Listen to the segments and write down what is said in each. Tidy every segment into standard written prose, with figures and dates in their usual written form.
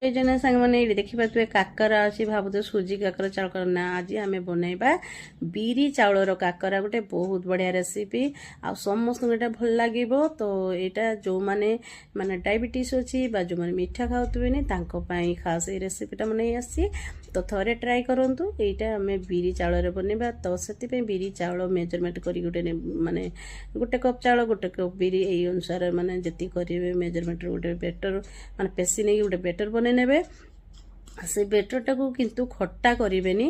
ଏଇ ଜଣେ ସାଙ୍ଗମାନେ, ଏଇଠି ଦେଖିପାରୁଥିବେ କାକରା ଅଛି। ଭାବୁଥିବେ ସୁଜି କାକରା, ଚାଉଳ କାକରା। ନା, ଆଜି ଆମେ ବନେଇବା ବିରି ଚାଉଳର କାକରା, ଗୋଟେ ବହୁତ ବଢ଼ିଆ ରେସିପି ଆଉ ସମସ୍ତଙ୍କୁ ଏଇଟା ଭଲ ଲାଗିବ। ତ ଏଇଟା ଯେଉଁମାନେ ମାନେ ଡାଇବେଟିସ୍ ଅଛି ବା ଯେଉଁମାନେ ମିଠା ଖାଉଥିବେନି, ତାଙ୍କ ପାଇଁ ଖାସ୍ ଏଇ ରେସିପିଟା ମୁଁ ନେଇ ଆସିଛି। ତ ଥରେ ଟ୍ରାଏ କରନ୍ତୁ। ଏଇଟା ଆମେ ବିରି ଚାଉଳରେ ବନେଇବା। ତ ସେଥିପାଇଁ ବିରି ଚାଉଳ ମେଜରମେଣ୍ଟ କରି ଗୋଟେ ମାନେ 1 କପ୍ ଚାଉଳ, 1 କପ୍ ବିରି, ଏଇ ଅନୁସାରେ ମାନେ ଯେତିକି କରିବେ ମେଜରମେଣ୍ଟର ଗୋଟେ ବେଟର ମାନେ ପେଶି ନେଇକି ଗୋଟେ ବେଟର ବନେଇ ନେବେ। ସେ ବେଟରଟାକୁ କିନ୍ତୁ ଖଟା କରିବେନି।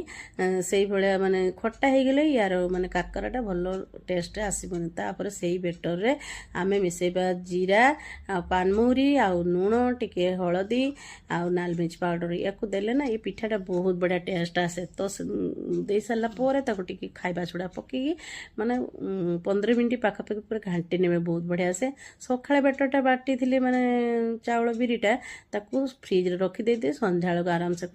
ସେଇଭଳିଆ ମାନେ ଖଟା ହେଇଗଲେ ୟାର ମାନେ କାକରାଟା ଭଲ ଟେଷ୍ଟ ଆସିବନି। ତାପରେ ସେଇ ବେଟରରେ ଆମେ ମିଶାଇବା ଜିରା ଆଉ ପାନମହୁରି ଆଉ ଲୁଣ, ଟିକେ ହଳଦୀ ଆଉ ନାଲ ମିର୍ଚ ପାଉଡ଼ର। ୟାକୁ ଦେଲେ ନା ଏ ପିଠାଟା ବହୁତ ବଢ଼ିଆ ଟେଷ୍ଟ ଆସେ। ତ ଦେଇ ସାରିଲା ପରେ ତାକୁ ଟିକେ ଖାଇବା ସୋଡ଼ା ପକେଇକି ମାନେ 15 ମିନିଟ୍ ପାଖାପାଖି ପୁରା ଘାଣ୍ଟି ନେବେ, ବହୁତ ବଢ଼ିଆ ଆସେ। ସକାଳେ ବେଟରଟା ବାଟିଥିଲି, ମାନେ ଚାଉଳ ବିରିଟା, ତାକୁ ଫ୍ରିଜରେ ରଖିଦେଇଦିଏ। ସନ୍ଧ୍ୟାବେଳକୁ ଆରାମସେ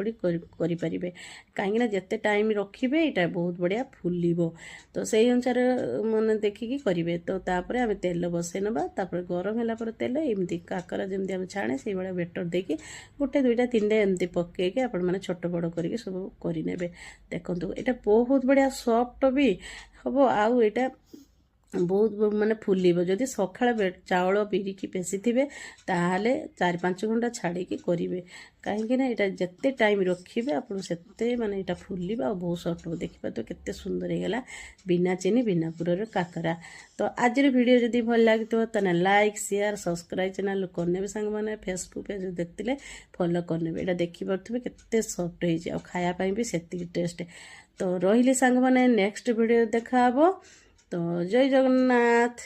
କରିପାରିବେ। କାହିଁକିନା ଯେତେ ଟାଇମ୍ ରଖିବେ, ଏଇଟା ବହୁତ ବଢ଼ିଆ ଫୁଲିବ। ତ ସେଇ ଅନୁସାରେ ମାନେ ଦେଖିକି କରିବେ। ତ ତାପରେ ଆମେ ତେଲ ବସେଇ ନେବା। ତାପରେ ଗରମ ହେଲା ପରେ ତେଲ, ଏମିତି କାକରା ଯେମିତି ଆମେ ଛାଣେ, ସେଇଭଳିଆ ବେଟର ଦେଇକି ଗୋଟେ, ଦୁଇଟା, ତିନିଟା ଏମିତି ପକେଇକି ଆପଣମାନେ ଛୋଟ ବଡ଼ କରିକି ସବୁ କରିନେବେ। ଦେଖନ୍ତୁ, ଏଇଟା ବହୁତ ବଢ଼ିଆ ସଫ୍ଟ ବି ହେବ ଆଉ ଏଇଟା ବହୁତ ମାନେ ଫୁଲିବ। ଯଦି ସକାଳେ ଚାଉଳ ବିରିକି ପେଶିଥିବେ, ତାହେଲେ 4-5 ଘଣ୍ଟା ଛାଡ଼ିକି କରିବେ। କାହିଁକି ନା ଏଇଟା ଯେତେ ଟାଇମ୍ ରଖିବେ ଆପଣ, ସେତେ ମାନେ ଏଇଟା ଫୁଲିବ ଆଉ ବହୁତ ସଫ୍ଟ ହେବ। ଦେଖିପାରୁଥିବେ କେତେ ସୁନ୍ଦର ହେଇଗଲା ବିନା ଚିନି ବିନା ପୁରରେ କାକରା। ତ ଆଜିର ଭିଡ଼ିଓ ଯଦି ଭଲ ଲାଗିଥିବ, ତାହେଲେ ଲାଇକ୍, ସେୟାର, ସବସ୍କ୍ରାଇବ୍ ଚ୍ୟାନେଲ୍ କରିନେବେ ସାଙ୍ଗମାନେ। ଫେସବୁକ୍ ପେଜ୍ ଦେଖିଥିଲେ ଫଲୋ କରିନେବେ। ଏଇଟା ଦେଖିପାରୁଥିବେ କେତେ ସଫ୍ଟ ହେଇଛି ଆଉ ଖାଇବା ପାଇଁ ବି ସେତିକି ଟେଷ୍ଟ। ତ ରହିଲି ସାଙ୍ଗମାନେ, ନେକ୍ସଟ ଭିଡ଼ିଓ ଦେଖାହେବ। ତ ଜୟ ଜଗନ୍ନାଥ।